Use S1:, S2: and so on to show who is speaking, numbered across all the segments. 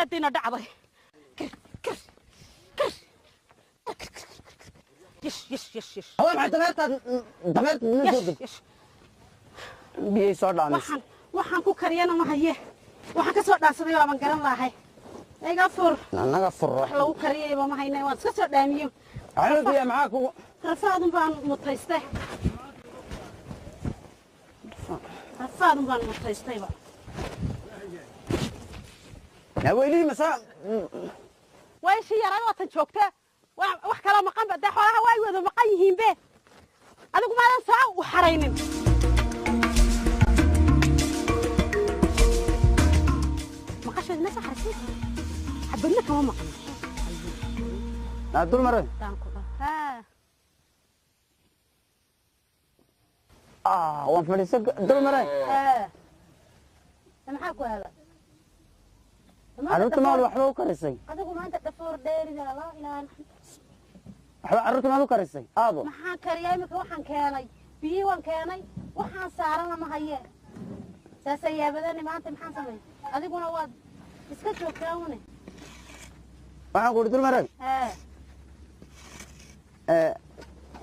S1: Cadceediina dhacday. Kir kir kir. Yish yish yish yish.
S2: Waa maxay dameertaad dameerta noo soo
S1: Yish
S2: deg
S1: yish.
S2: Biyay soo dhaamaysa.
S1: Waxaan ku kariyana ma haye. Waxaan ka soo dhaansaday waaban garan lahay. Iga fur.
S2: Naga furo.
S1: Wax lagu kariyayba ma hayne, waan iska soo dhaamiyo.
S2: Carruurtiya maxaa kugu
S1: Rafaadun baan mutaystay, rafaadun baan mutaystayba.
S2: Naa weylihii masaa?
S1: Waa ishii yaray waatan joogta. Wax kaloo maqanba dee xoolaha waa ay wada maqan yihiinbe. Adigu maadan soo u xaraynin. Maqasheed ma soo xaraysin, xabadna kama maqno.
S2: Naa dul mare.
S1: Daan ku haa.
S2: Ah, waan fadhiisan dul mare.
S1: Haa, maxaa ku hela?
S2: Carruurta maad waxba u karisay?
S1: Adigu maanta dhafoor dheerida, laa ilaaha.
S2: Waxba carruurta maad u karisay, aabo?
S1: Maxaan kariyaa imika? Waxaan keenay biyihii, waan keenay, waxaan saarana ma haye. Saasa yaabadani maanta maxaan samay? Adiguna waad iska joogtaa une.
S2: Waxaan ku uhi dul mare.
S1: Haa.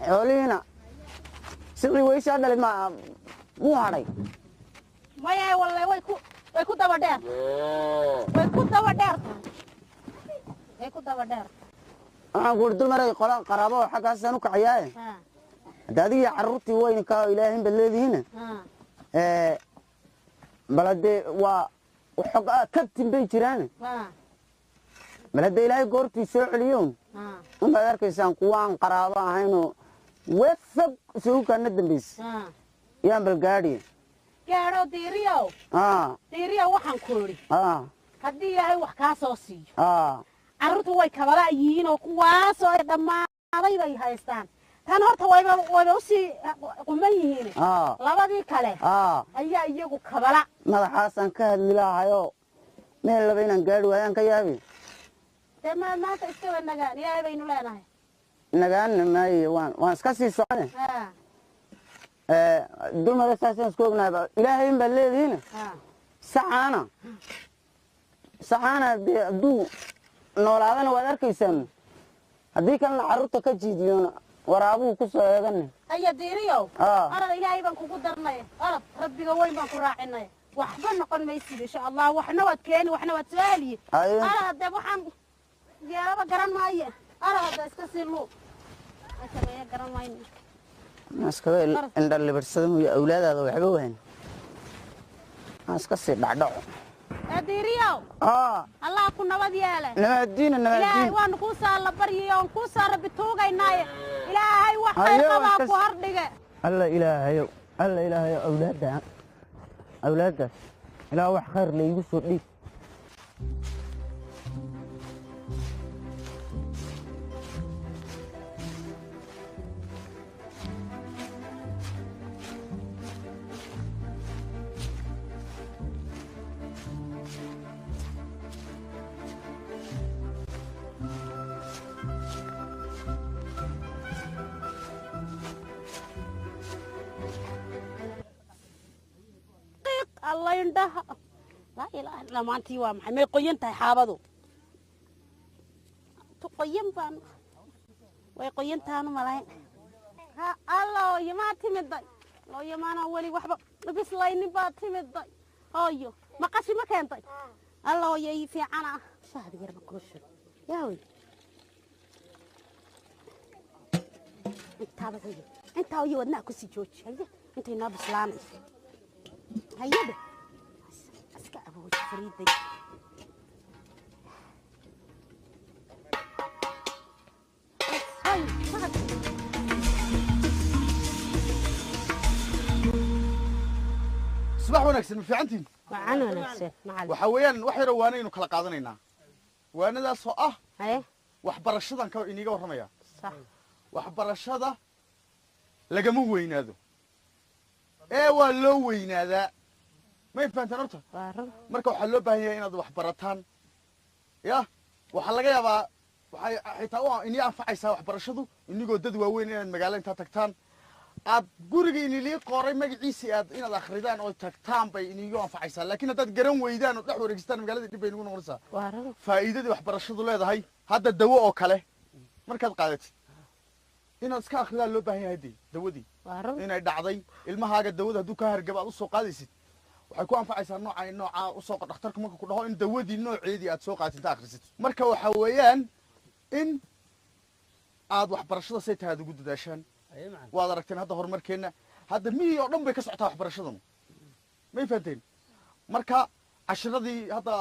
S2: Xoolihiina sidii weyshaa dhalay ma muu hadhay?
S1: Maya walle, way ku daba dheer, way ku daba dheer tahay, way ku daba dheer.
S2: Waxaan ku uhi dul maray, qola qaraabo oo xaggaasaan u kacayaaye.
S1: Haa.
S2: Hadda adigiyo carruurtii weynka ilaahin baad leedihiina.
S1: Haa.
S2: Bal haddee waa xog kabtin bay jiraan.
S1: Haa.
S2: Bal haddee Ilaahay goortii soo celiyoon
S1: haa
S2: unbaad arkaysaan kuwaan qaraabo ahaynoo wee fog isugu kaana dambaysa.
S1: Haa.
S2: Yaan bal gaadhiye.
S1: Gaadho Diiriyow.
S2: Aa.
S1: Diiriyow, waxaan ku idhi
S2: aa
S1: haddii Ilaahay wax kaa soo siiyo,
S2: aa
S1: carruurtu way kabala yihiin oo kuwaasoo ay dhammaaday bay haystaan. Tan horta wayba usii quman yihiin.
S2: Aa.
S1: Labadii kale
S2: aa
S1: ayaa iyagu kabala.
S2: Madaxaasaan ka hadli lahayoo meel laba inaan gaadhi waayaan ka yaabi.
S1: Dee ma maanta iskaba nagaan, Ilaahay baynu leenahay.
S2: Nagaana maaye, waan iska sii socone.
S1: Haa.
S2: Dulmada saasaan isku ognahay, Ilaahay in baad leedihiin.
S1: Haa.
S2: Sacaana dee hadduu noolaadana waad arkaysaan, haddii kalena carruurta ka jiidiyona waraabuhu ku soo eegane.
S1: Aya Diiriyow.
S2: Aa.
S1: Orod, Ilaahay baan kugu darnay, orod, Rabbiga weyn baan ku raacinay. Waxba noqon maysid insha Allah. Waxna waad keeni, waxna waad soo heliye.
S2: Aye.
S1: Orod hadee, waxaan yeelaba garan maaye. Orod hadda iska sii luu sameeye garan mayno.
S2: Iskaga indhalibirsada mooye awlaadaada waxba wahan, aan iska sii dhacdhaco.
S1: Ee Diiriyow.
S2: Aa.
S1: Allah ku nabad yeele.
S2: Nabadiina.
S1: Ilaahay
S2: Nabadiina.
S1: waanu kuu saa la baryay oon kuu saa Rabbi tuugaynaaye. Ilaahay wax khayr
S2: Haye,
S1: qabaa
S2: waan
S1: ku hordhige.
S2: Alla Ilaahayow, alla Ilaahayow, awlaadda awlaaddaas ilaa wax khayr la iigu soo dhiib.
S1: Qiiq alla indhaha, laa ilaaha illa. Maantii waa maxay? May qoyan tahay xaabadu? Tu qoyan baan, way qoyan taanu malayn. Ha allo, yamaa timiday loo yamaana weli waxba bislaynin baa timiday. Hooyo, maqashi ma keentay? Allo, yay fiicana shahdi yarba kuu shug yaawey. Intaaba haye, intaa iyo wadnaha kusii jooji. Haye, intay noo bislaanayso hayada iska abooji fariiday. Hay, sacad.
S3: Subax wanaagsan, ma fiicantiin?
S1: Wacan wanaagsan, macallin.
S3: Waxa weeyaan wax yaroo waanaynu kala qaadanaynaa, waanadaasoo ah
S1: haye
S3: waxbarashadan ka iniga warramaya.
S1: Sax.
S3: Waxbarashada lagama weynaado ee waa loo weynaadaa, may fahantaan horta?
S1: Waa run.
S3: Marka waxaa loo baahan yahay inaad wax barataan. Ya waxaa laga yaabaa waxay xitaa u inii anfacaysaa waxbarashadu inigoo dad waaweyn inaad magaalo intaa tagtaan Aad guriga inilii qoray magaciisii aad inaad akhridaan oo tagtaan bay inigu anfacaysaa, laakiin haddaad garan weydaan oo dhex wareegstaan magaalada dhib bay inagu noqonaysaa. Faa'iidadii waxbarashadu leedahay hadda dawo oo kale markaad qaadatid inaad iska akhridaan loo baahan yahay dee dawadii inay dhacday ilmahaaga dawada hadduu kaa hargaba aad usoo qaadaysid waxay ku anfacaysaa nooca noocaa usoo dhakhtarku marka ku dhaho in dawadii nooceedii aad soo qaadatid inta akhrisid. Marka waxa weeyaan in aad waxbarashada say tahay aad ugu dadaashaan. Waad aragteen hadda horumarkeenna hadda miyii oo dhan bay ka socotaa waxbarashadan, may fahanteen? Marka cashiradii hadda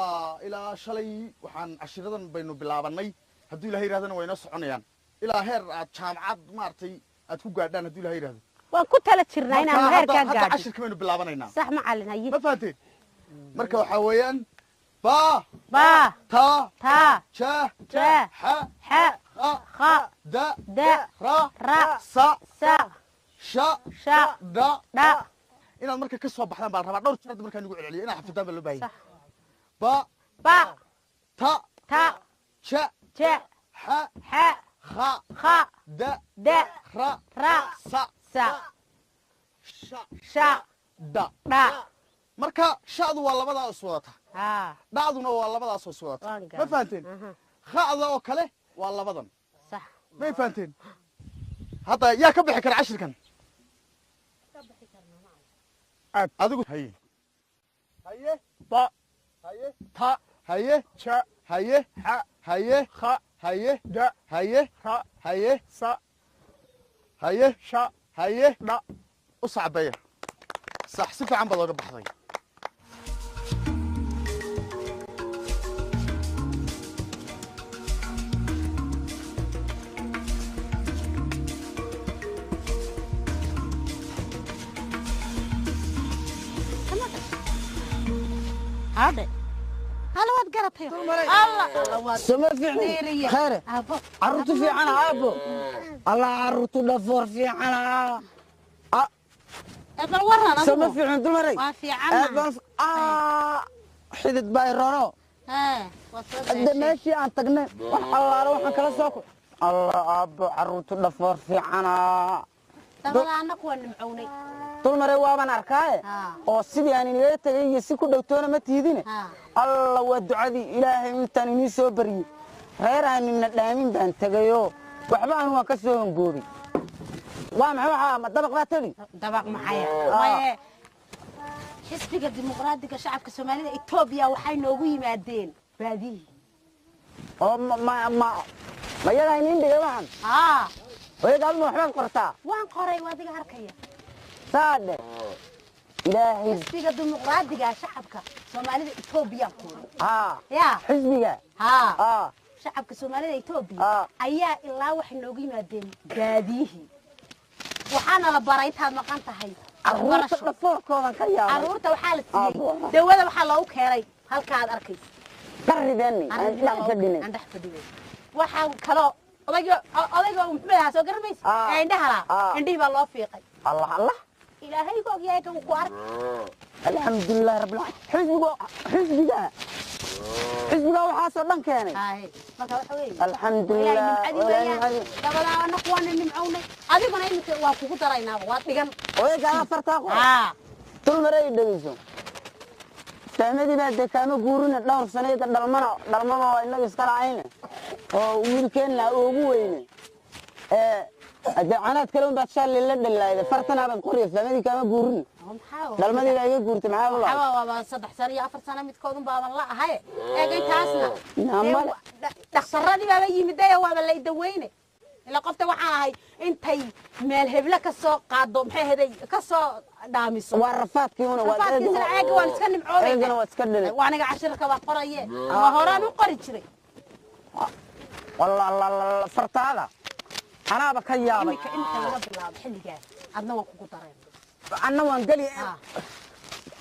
S3: ilaa shalay waxaan cashiradan baynu bilaabanay, hadduu Ilahay yidhahdana way inoo soconayaan ilaa heer aad jaamacad maaragtay aad ku gaadhaan hadduu Ilahay yidhahdo.
S1: Waan ku tala jirnaa inaanu heerkaa
S3: hadda
S1: gaadho.
S3: Cashirka baynu bilaabanaynaa.
S1: Sax macallin, haye.
S3: Ma fahanteen? Marka waxaa weeyaan ba
S1: ba
S3: ta
S1: ta
S3: ja
S1: ja
S3: xa
S1: xa
S3: kha
S1: kha
S3: da
S1: da
S3: ra
S1: ra
S3: sa
S1: sa
S3: sha
S1: sha
S3: dha
S1: dha.
S3: Inaad marka ka soo baxdaan baa la rabaa dhowr jeer hadda markaan igu celceliyo inaad xafidaan baa loo baahan
S1: Sax.
S3: yahay. Ba
S1: ba
S3: ta
S1: ta
S3: ja
S1: ja
S3: xa
S1: xa
S3: kha
S1: kha
S3: da
S1: da
S3: ra
S1: ra
S3: sa
S1: sa
S3: sha
S1: sha
S3: dha
S1: dha.
S3: Marka sha'du waa labadaa is wadata,
S1: haa,
S3: dhacduna waa labadaasoo is wadata.
S1: Waan
S3: Ma
S1: garan.
S3: fahanteen?
S1: Aha.
S3: Kha'da oo kale waa labadan.
S1: Sax.
S3: May fahanteen? Hadda yaa ka bixi kara cashirkan? Adigu haye haye
S4: ba
S3: haye
S4: ta
S3: haye
S4: ja
S3: haye
S4: xa
S3: haye
S4: kha
S3: haye
S4: da
S3: haye
S4: ra
S3: haye
S4: sa
S3: haye
S4: sha
S3: haye
S4: dha.
S3: U sacbeeya. Sax, si fiican baad ooga baxday.
S1: Haadhe hala, waad garatay alla alla waad
S2: Soma fiicni
S1: dheeriya.
S2: Khayre.
S1: Aabbo.
S2: Carruurtu fiican aabbo, allah carruurtu dhafoor fiicana.
S1: Ee, bal waran
S2: Soma
S1: adigu.
S2: fiicin dumaray.
S1: Waa fiicannahay.
S2: Xidid baa irono.
S1: Hee, waad soo
S2: Hadda
S1: daashay.
S2: Meeshii aan tagnay wax allaala waxaan kala soo ku allah aabbo carruurtu dhafoor fiicana.
S1: Dabada annaku waa nimcownay.
S2: Dulmaray waaban arkaaye
S1: Haa.
S2: oo sidii aan inaga tegay iyo si ku dhowtoona ma tiidine.
S1: Haa.
S2: Alla waa ducadii Ilaahay intaan inii soo baryey reer aan ina dhaamin baan tegayoo waxba aan waan ka soo hongoobay. Waa maxay waxaa? Ma dabaq baa tegi?
S1: Dabaq maxaya waye, xisbiga dimuqraadiga shacabka Soomaalida Etoobiya waxay noogu yimaadeen baadiyihii.
S2: Oo ma ma ma ma yadaa iniin dhigay waxan?
S1: Haa.
S2: Hooyada aduma waxbaad qortaa?
S1: Waan qoray, waa adiga arkaya.
S2: Saadhe Ilaahay.
S1: Xisbiga dimuqraadiga shacabka Soomaalida Etoobiya kuuri
S2: Haa.
S1: Ya.
S2: Xisbiga.
S1: Haa.
S2: Haa.
S1: Shacabka Soomaalida Etoobiya
S2: Ah.
S1: ayaa ilaa waxay noogu yimaadeen baadiyihii, waxaana la baray intaad maqan tahay
S2: Carruurta
S1: waxbarasho.
S2: Dhafoorkoodan ka yaabay.
S1: Carruurta waxaa la siiyey
S2: Aabbo.
S1: dawada, waxaa loogu keenay halka aad arkaysa.
S2: Qarrideeni aan dhex fadhinay.
S1: Aan dhex fadhinay. Waxaa kaloo odayga odayga muxuu ahaa soo garamaysa
S2: Ah.
S1: ee indhaha laa
S2: Ah.
S1: indhihii baa loo fiiqay.
S2: Allah Allah.
S1: Ilaahay ku ogyahay kan ku ark.
S2: Alxamdulilahi rabbil caalamiin, xisbiga xisbiga xisbiga waxaasoo dhan keenay.
S1: Haye, marka waxa weeye
S2: Alxamdulilah.
S1: Ilaahay nimcadii
S2: Ilaahay
S1: weeyaan.
S2: nimcadii.
S1: Dabadaa anaku waana nimcownay, adiguna iminka waa kugu daraynaaba, waad dhigan.
S2: Odayga afartaa qor.
S1: Haa.
S2: Dulmaray dhegeyso, fahmadii baa dee kaama guurina dhowr sanayda dhalmana dhalmaba waa inaga iska lacayne oo wiilkeenna ugu weyne ee dee canaad kale unbaad shalli la dhalaayda fartanaabaad qoriya fahmadii kaama guurina.
S1: Oo maxaa
S2: Dhalmadii baa iga guurtay, maxaa u lahay?
S1: Waxaa waaba 3 sano iyo 4 sano midkoodun baaban la ahay, eeg intaasna.
S2: Naa
S1: Dee
S2: male.
S1: Dhakhtaradii baaba yimid ee waaba la idaweyne ilaa qofta waxaan ahay intay meel heble ka soo qaado, maxay heday, ka soo dhaamiso.
S2: Waa rafaadkii una waa
S1: Rafaadkiisana eega waan iska nimcoobay.
S2: Eegana waa iska dhalay.
S1: Waa aniga cashirka waa qoraye, waa horaan u qori jiray.
S2: Walla alla alla fartaada anaaba ka yaabay.
S1: Iminka laga bilaabo xilligaas adna waan kugu dareen.
S2: Anna waan geli.
S1: Ah.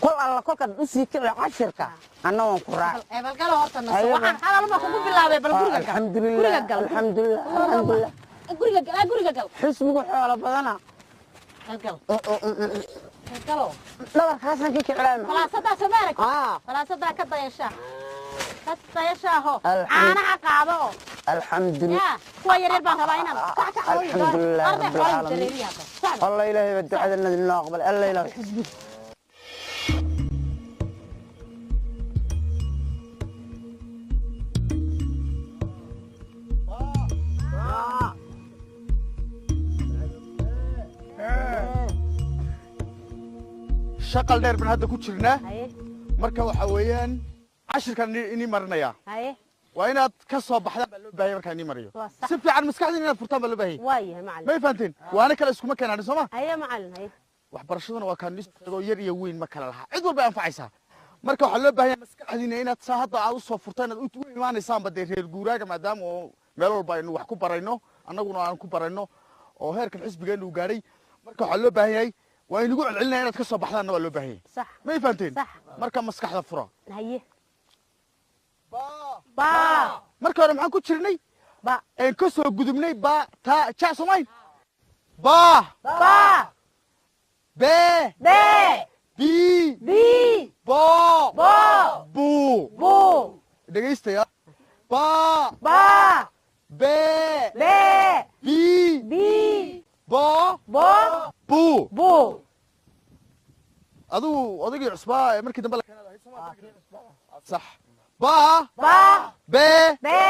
S2: Kol alla kolkaad usii kici cashirka anna waan ku raaci.
S1: Ee, bal galo horta naso.
S2: Ayaba.
S1: Waxaan hadalba kugu bilaabay, bal guriga gal.
S2: Alxamdulilah.
S1: Guriga gal.
S2: Alxamdulilah, alxamdulilah.
S1: Guriga gal, ah, guriga gal.
S2: Xisbigu xoolo badana.
S1: Gal gal gal galo.
S2: Dhabarkaasaan ka kicilaa.
S1: Falaasadaa soo maarag.
S2: Aa.
S1: Falaasadaa ka dayashaa, ka dayashaaho.
S2: Alxamdu-
S1: Caanaha qaado oo
S2: Alxamdulilah.
S1: Yaa kuwa yaryar baan rabaa inaan kac kac hooyo.
S2: Alxamdulilah
S1: arday
S2: rabbil
S1: xoolaha
S2: caalamiin.
S1: dareeriya hadda. Socda.
S2: Allah ilaahay baa ducada noo aqbalay. Allah ilaahay xisbi.
S3: Shaqal dheer baan hadda ku jirnaa.
S1: Haye.
S3: Marka waxa weeyaan cashirkan inii marinayaa.
S1: Haye.
S3: Waa inaad ka soo baxdaan baa loo baahaya markaan inii mariyo.
S1: Waa sax.
S3: Si fiican maskaxdiina inaad furtaan baa loo baahaya.
S1: Waayahay macallin.
S3: May fahanteen? Waana kale iskuma keenaan soo ma?
S1: Haye macallin, haye.
S3: Waxbarashaduna waa kaan isagoo yar iyo weyn ma kala laha, cid walba ay anfacaysaa. Marka waxaa loo baahan yahay maskaxdiina inaad saa hadda aad u soo furtaan, inaad u imaanaysaanba dee reer guuraaga, maadaama oo meel walba aynu wax ku barayno, annaguna aan ku barayno oo heerkan xisbigeenu uu gaadhay. Marka waxaa loo baahan yahay waa inagu celcelinaya inaad ka soo baxdaanna waa loo baahan yahay.
S1: Sax.
S3: May fahanteen?
S1: Sax.
S3: Marka maskaxda fura.
S1: Haye. Ba.
S3: Marka hore maxaan ku jirnay?
S1: Ba.
S3: Een ka soo gudubnay ba ta ja soomayn ba.
S1: Ba.
S3: Be.
S1: Be.
S3: Bi.
S1: Bi.
S3: Bo.
S1: Bo.
S3: Bu.
S1: Bu.
S3: Dhegaystayaa, ba.
S1: Ba.
S3: Be.
S1: Be.
S3: Bi.
S1: Bi.
S3: Bo.
S1: Bo.
S3: Bu.
S1: Bu.
S3: Adigu odaygii cusbaa ee markii dambe la keenay sax. Ba.
S1: Ba.
S3: Be.
S1: Be.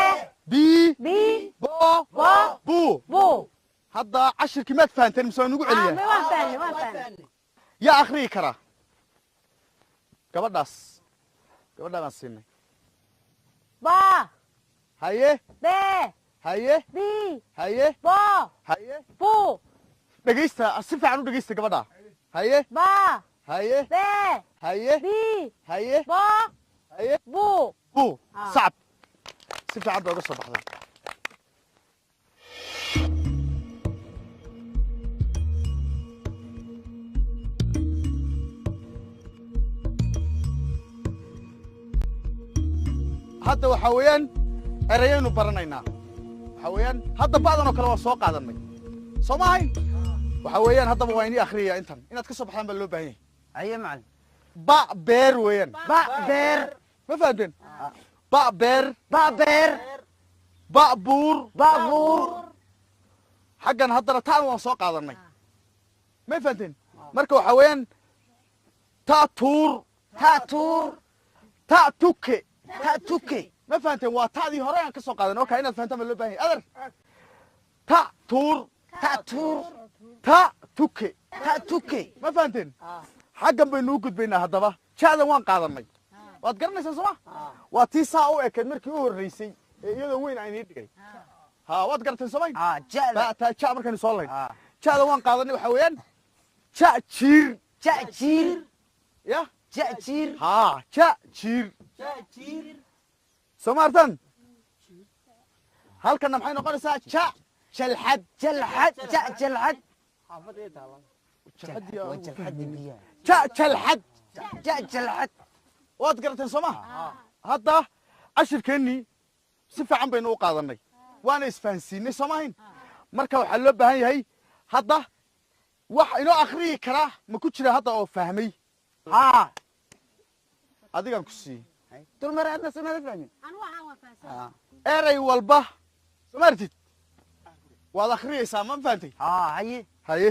S3: Bi.
S1: Bi.
S3: Bo.
S1: Bo.
S3: Bu.
S1: Bu.
S3: Hadda cashirkii maad fahanteen mise waa nugu
S1: Ah,
S3: celiyaa?
S1: ma waan fahnay, waan fahnay.
S3: Yaa akhriyi karaa? Gabadhaas, gabadhaa baan siinay.
S1: Ba.
S3: Haye.
S1: Be.
S3: Haye.
S1: Bi.
S3: Haye.
S1: Bo.
S3: Haye.
S1: Bu.
S3: Dhegaysta, si fiican u dhegaysta gabadha. Haye.
S1: Ba.
S3: Haye.
S1: Be.
S3: Haye.
S1: Bi.
S3: Haye.
S1: Bo.
S3: Haye.
S1: Bu.
S3: Bu.
S1: Ah.
S3: Sacab si fiican bay uga soo baxdaa. Hadda waxaa weeyaan erayaynu baranaynaa. Waxaa weeyaan hadda ba'dan oo kale waan soo qaadanay soo ma ahayn? Waxaa weeyaan haddaba waa inii akhriyaya intan inaad ka soo baxdaan baa loo baahan yahay.
S2: Haye macallin.
S3: Ba beer weeyaan.
S2: Ba beer.
S3: Ma fahanteen? Ba beer.
S2: Ba beer.
S3: Ba buur.
S2: Ba buur.
S3: Xaggan haddana ta'an waan soo qaadanay. Ma fahanteen? Marka waxaa weeyaan ta tuur.
S2: Ta tuur.
S3: Ta tuke.
S2: Ta tuke.
S3: Ma fahanteen? Waa ta'dii hore aan ka soo qaadanay okay inaad fahantaan baa loo baahan yahay. Adar, ta tuur.
S2: Ta tuur.
S3: Ta tuke.
S2: Ta tuke.
S3: Ma fahanteen? Xaggan baynu u gudbaynaa haddaba. Ja'dan waan qaadanay, waad garanaysaa soo ma? Waa tii saa u ekeed markii u horreysay ee iyadoo weyn aan idiin dhigay. Ha, waad garateen soo may?
S2: Ah, ja'da.
S3: Ba ta ja markaynu soo lahayn.
S2: Ah.
S3: Ja'da waan qaadanay. Waxaa weeyaan ja jiir.
S2: Ja jiir.
S3: Ya.
S2: Ja jiir.
S3: Ha, ja jiir. Soo ma artan? Halkanna maxay noqonaysaa? Ja jalxad.
S2: Jalxad, ja jalxad.
S3: Jalxad.
S2: Waa jalxad biyaha.
S3: Ja jalxad.
S2: Ja jalxad.
S3: Waad garateen soo ma? Hadda cashirkeennii si fiican baynu u qaadanay, waana isfahansiinay soo maahayn? Marka waxaa loo baahan yahay hadda wax inoo akhriyi karaa ma ku jira hadda oo fahmay?
S2: Haa.
S3: Adigaan ku siiyey.
S2: Dulmar, adna soomada fahmin.
S1: Anu waxaan waan fahansan.
S3: Erey walba soo ma artid waad akhriyeysaa, ma fahantay?
S2: Haa, haye.
S3: Haye.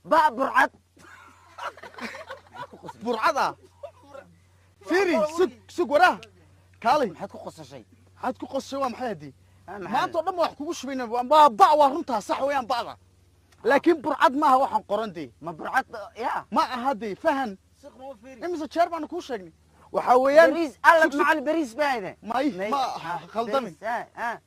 S2: Ba burcad.
S3: Burcad ah, fiiri, sug sug, waraha kaalay.
S2: Maxaad ku qosashay?
S3: Maxaad ku qosashay? Waa maxay haddii
S2: Ah, maxaa?
S3: Maanta oo dhan ba wax kugu shubayna. Waa ba, waa runtaa, sax weeyaan ba'da, laakiin burcad maaha waxaan qoran dee.
S2: Ma burcad ya?
S3: Ma aha dee, fahan. Imise jeer baanu kuu sheegnay? Waxaa weeyaan
S2: Bariis alla.
S3: Sug, sug.
S2: Macallin, bariis baa ide.
S3: May ma khaldamin.
S2: Ah ah.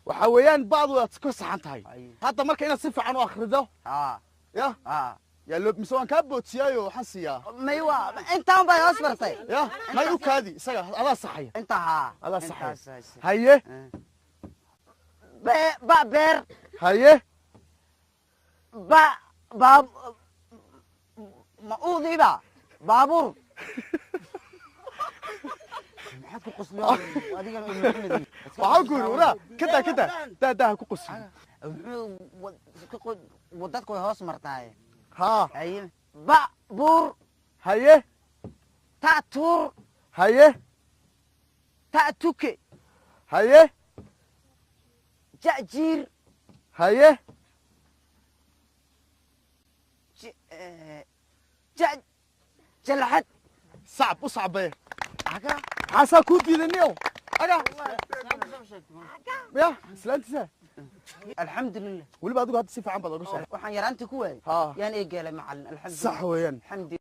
S3: Waxaa weeyaan ba'du waad ka saxan tahay.
S2: Ay.
S3: Hadda marka inaad si fiican u akhrido
S2: Ah.
S3: ya
S2: Ah.
S3: yaa loo mise waan kaa boodsiiyaayo waxaan siiyaa.
S2: May waa intaan bay hoos bartay.
S3: Ya may u kaadi isaga, adaa saxaya.
S2: Inta haa.
S3: Adaa saxaya.
S2: Intaas.
S3: Haye.
S2: Be ba beer.
S3: Haye.
S2: Ba ba ma udiiba baabuur. Maxaad ku qosliyaa adiga Maxamed?
S3: Waxaan ku yidhi waraa kadaa kadaa daa daa ha ku qosli.
S2: Muxuu wadadku way hoos martaaye.
S3: Haa.
S2: Haye, ba buur.
S3: Haye.
S2: Ta tuur.
S3: Haye.
S2: Ta tuke.
S3: Haye.
S2: Jajiir.
S3: Haye.
S2: Jalxad.
S3: Sacab u sacbee. Maxaasaa kuu diiday niyow? Aga ya islaantiisa.
S2: Alxamdulilah.
S3: Weliba adigu hadda si fiican baad oga soo.
S2: Waxaan yaraantii ku waayay
S3: haa
S2: yaan eegeelay macallin, alxamdulilah.
S3: Sax weeyaan.
S2: Alxamdu.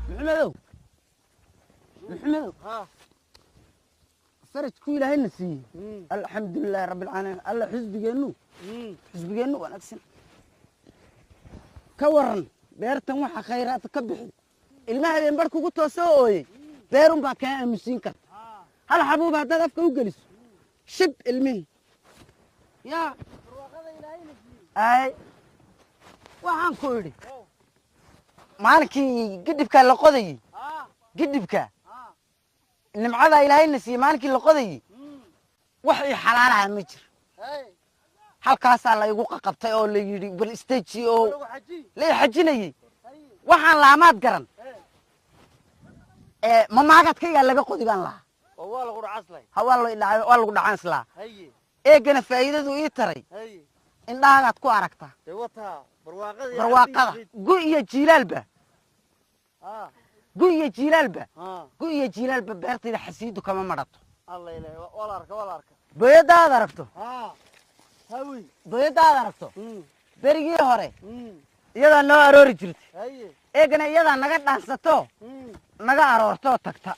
S2: Maxamedow, maxamedow, farajku ilaahayna siiyey, alxamdulilaahi rabbi alcaalamiin. Alla xisbigeennu, xisbigeennu wanaagsan. Ka waran beertan waxa khayraad ka bixi? Ilmaha habeen bar kugu toosoo ooyey, beerun baa kaa aamusiin karta. Hal xabuub haddaad afka u geliso, shib ilmihii yaa. Ay, waxaan ku idhi, maalinkii gidhibkaa la qodayey, gidhibka nimcadaa ilaahayna siiyey, maalinkii la qodayey wax ii xalaalaha ma jiro. Halkaasaa la igu qaqabtay oo la yidhi bal isteji, oo la i xajinayey. Waxaan laamaad garan ee mamaagadkaygaa laga qodi baan lahaa. Ha, waa la dhacay, waa lagu dhacaan islaa. Eegana faa'iidadu ii taray indhahaagaad ku aragtaa barwaaqada gu iyo jiilaalba, gu iyo jiilaalba, gu iyo jiilaalba. Beertayda xasiidu kama madhato. Boyadaad aragto, boyadaad aragto, berigii hore iyadaa noo aroori jirtay. Eegana iyadaa naga dhaansato, naga aroortoo tagta.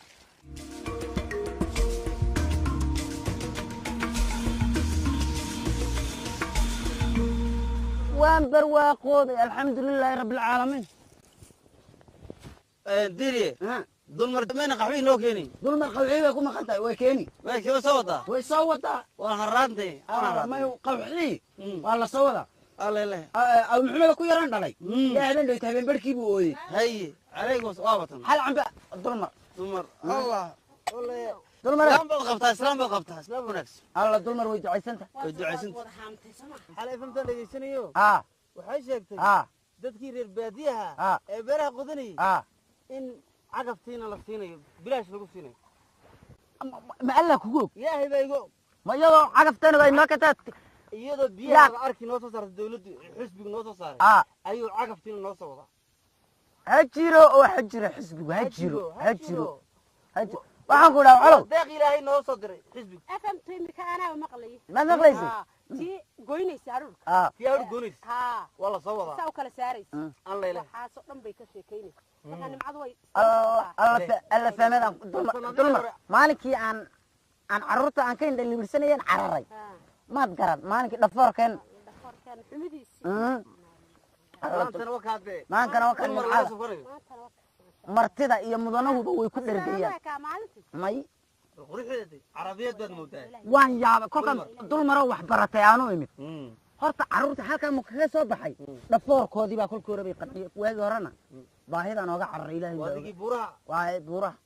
S2: Waan barwaaqoobay, alxamdulilaahi rabbi alcaalamiin.
S4: Diriye, dulmar mayna qaxwii noo keeni?
S2: Dulmar qawxii bay ku maqan tahay, way keeni.
S4: Way kee soo wadaa?
S2: Way soo wadaa.
S4: Waan harraantay.
S2: May, qawxii waa la soo wadaa.
S4: Alla ilaah.
S2: Abu Maxamed ku yaraan dhalay yaa habeen dhowta, habeen barhkii buu ooyey.
S4: Haye, calaykum waa watan.
S2: Hal cambe dulmar.
S4: Dumar allah.
S2: Dulmar.
S4: Islaam baad qabtaa, islaam baad qabtaa, islaam wanaagsan.
S2: Alla, dulmar way ducaysanta.
S4: Way ducaysanta. Xalay famtaan dhegaysanayo. Waxay sheegtay dadkii reer baadiyaha ee beeraha qodanayay in cagaftiina la siinayo, bilaash lagu siinayo.
S2: Ma alla kugu og?
S4: Ilaahay baa igu og.
S2: Ma iyadoo cagafteena bay noo kataa?
S4: Iyadoo biyaha la arki noo soo saartay dawladdu, xisbigu noo soo saaray, ayuu cagaftiina noo soo wadaa.
S2: Ha jiro oo ha jiro xisbigu, ha jiro, ha jiro, ha jiro. Waxaan ku idhaha colow,
S4: deeq ilaahay noo soo diray xisbigu.
S1: FMT imika anaa maqlayay.
S2: Maad maqlaysa?
S1: Tii goynaysa aruurka.
S4: Tii aru goynaysa waa la soo wadaa.
S1: Saa u kala saaraysa.
S4: Alla ilaah.
S1: Waxaasoo dhan bay ka sheekaynaysa. Marka nimcadu way
S2: alla alla fahmadaan. Dulmar, maalinkii aan carruurta aan ka indhalibirsanayeen cararay, maad garad maalinkii dhafoorkeen?
S1: Dhafoorkeen xumidiisii.
S4: Maantana wakaadee.
S2: Maankana wakaa
S4: Dumar
S2: nimcada
S4: laga soo farayo.
S2: Martida iyo mudanahuba way ku dhergayaan.
S1: Kaa maalintii
S2: may
S4: quruxdeeda carabiyeed baad moodaa.
S2: Waan yaabay kolkaan dulmaroo wax baratay aanu imid. Horta carruurta halkaa ma kaga soo baxay dhafoorkoodii baa kolkii hore bay qanciyey. Waagii horena baahidaan ooga cararay, ilaahay baa
S4: waadigii
S2: oga.
S4: Buuraha.
S2: Waa buuraha.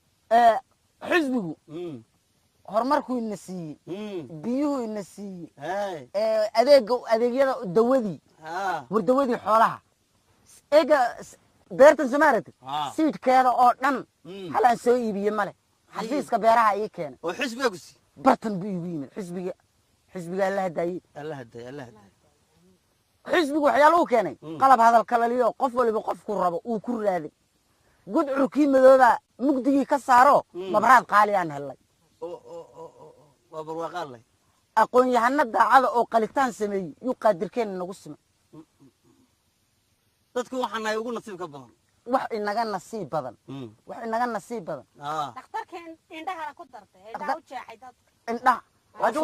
S2: Xisbigu horumarkuu ina siiyey, biyuhu ina siiyey,
S4: hay
S2: adeega, adeegyada, dawadii, wardawadii xoolaha. Eega beertan soo maaragtid, siidhkeeda oo dhan hal aan soo iibiye male, xafiiska beeraha ii keenay.
S4: Oo xisbiga ku sii
S2: bartan buu iigu yimid xisbiga, xisbiga alla hadaayey.
S4: Alla haday, alla haday.
S2: Xisbigu waxyaaluhu keenay qalab hadal kalaliyo, qof waliba qofku rabo uu ku raaday. Gudcurkii madoobaa mugdigii ka saaro, mabraad qaali aan helnay.
S4: Oo oo oo oo waa barwaaqo alleh.
S2: Aqoon-yahano daacada oo qalitaan sameeyey yuu qaadirkeenna nagu simay.
S4: Dadku waxaan nahay ugu nasiibka badan.
S2: Wax inaga nasiib badan, wax inaga nasiib badan.
S1: Dhakhtarkeen indhahana ku dartay, indhaha u jeexay dadka.
S2: Indhaha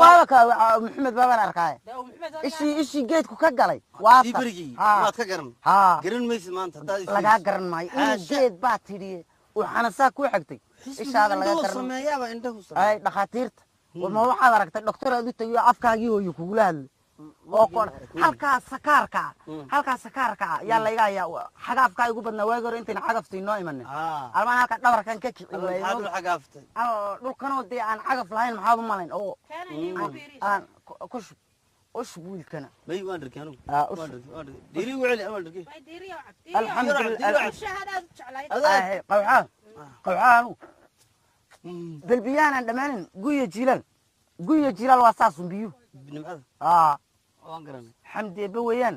S2: waaba ka Maxamed baabaan arkaaye.
S1: Dee uu Maxamed
S2: ishii geedku ka galay waa
S4: tii
S2: tan.
S4: Berigii
S2: Haa.
S4: waad ka garan
S2: haa
S4: garan maysid maanta haddaad
S2: lagaa garan maayo in
S4: Xaasha.
S2: Geed baa tidhiye uu xanasaa ku xigtay. Ishaada laga
S4: Indhuhu
S2: garan.
S4: Sameeyaaba indhahu sameeya.
S2: Ay, dhakhaatiirta, ma waxaad aragtay dhoktor aad u tagiyo afkaagii hooyo kugula hadlay oo kon halkaa sakaarka ah, halkaa sakaarka ah yaa layga hayaa? Xagaafkaa igu badnaa waagi hore intayna cagafta inoo imanin. Almaan halkaa dhabarkan ka kici
S4: Alla,
S2: waayey.
S4: maxaad u xagaaftay?
S2: Dhulkanoo dee aan cagaf lahayn, maxaad u malayn oo aan ku shub, u shub wiilkana.
S4: May, waan dharkay anugu.
S2: Ah,
S4: waan dharkay, waan dharkay. Diiri ugu celi, waan dharkay.
S2: Alxamdulilah.
S4: Adaa.
S2: Qawxaa, qawxaa anu bal biyahanaan dhammaanin. Guya jiilaal, guya jiilaal waa saasun biyuhu.
S4: Nimcada. Waan garanay.
S2: Xamdi eebbe weeyaan.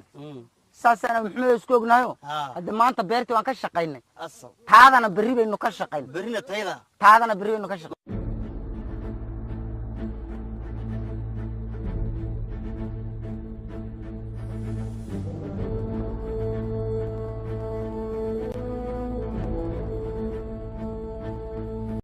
S2: Saasaana Maxamed isku ognahayo. Hadda maanta beertii waan ka shaqaynay.
S4: Asal.
S2: Taadana berri baynu ka shaqayn.
S4: Berrina tayda.
S2: Taadana berri baynu ka shaqayn.